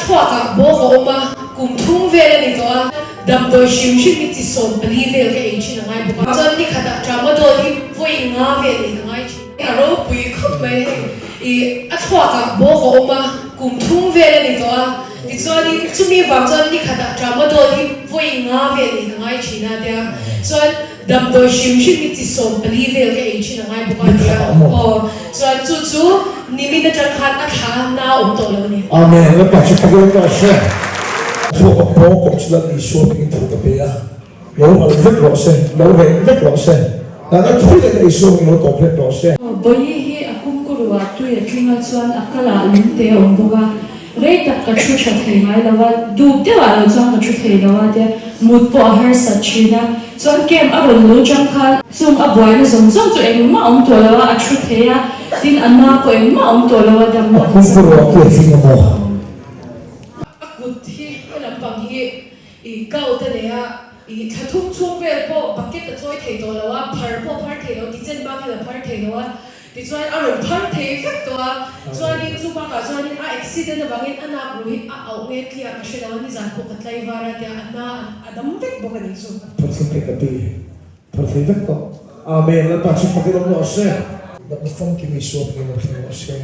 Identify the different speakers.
Speaker 1: thluakah bawk a awm a, kum thum vel a ni tawh a, damdawi hrim hrim hi chi 14 vel ka ei thin a ngai bawk a, chuan ni khatah tramadol hi vawi nga vel ei ka ngai thin. A ropui khawp mai hei. I a thluakah bawk a awm a, kum thum vel a ni tawh a, tichuanin chumi vang chuan ni khatah tramadol hi vawi nga vel ei ka ngai thin a tia, chuan damdawi hrim hrim hi chi 14 vel ka ei thin a ngai bawk a tia, aw chuan chu chu nimin atang khan a thla a na awm tawh lo a ni.
Speaker 2: Amen, Lalpa chu fak rawh se. Thluaka bawk awm chu Lal Isua hmingin thu ka pe a. Lo al vek rawh se, lo reh vek rawh se, natna thui leh ei suangin lo tawp hlek rawh se.
Speaker 3: Bawihi hi a kumkuruah tui a tling a chuan a kalah lungte a awm bawk a, rei tak ka thu tha thei ngai lo a, dup deuhah lo chuan ka thu thei lo a tia mut pawh a harsat thin a, chuan camp a rawn lu chang khan chung a buaina zawng zawng chu engmah awm tawh lo a, a thu thei a, tin a na pawh engmah awm tawh lo a, damna
Speaker 2: A kumkuruah tui a tling a maw?
Speaker 1: A kut hi he lampang hi I gout a nei a, i thla thum chhung vel pawh bucket a chawi thei tawh lo a, phar pawh a phar thei lo, kitchen bak hian a phar thei lo a, tichuan a rawn phar thei vek tawh a, chuanin chu bakah chuanin a accident avangin a nak ruh hi a auh nge tliah ka hre lo a, nizan pawh ka tlaivar a tia a na a dam vek bawk a nih chu.
Speaker 2: Phar thei vek a ti, phar thei vek tawh. Amen, Lalpa chu fakin awm rawh se. Damna famkim Isua hmingin lo thleng rawh se.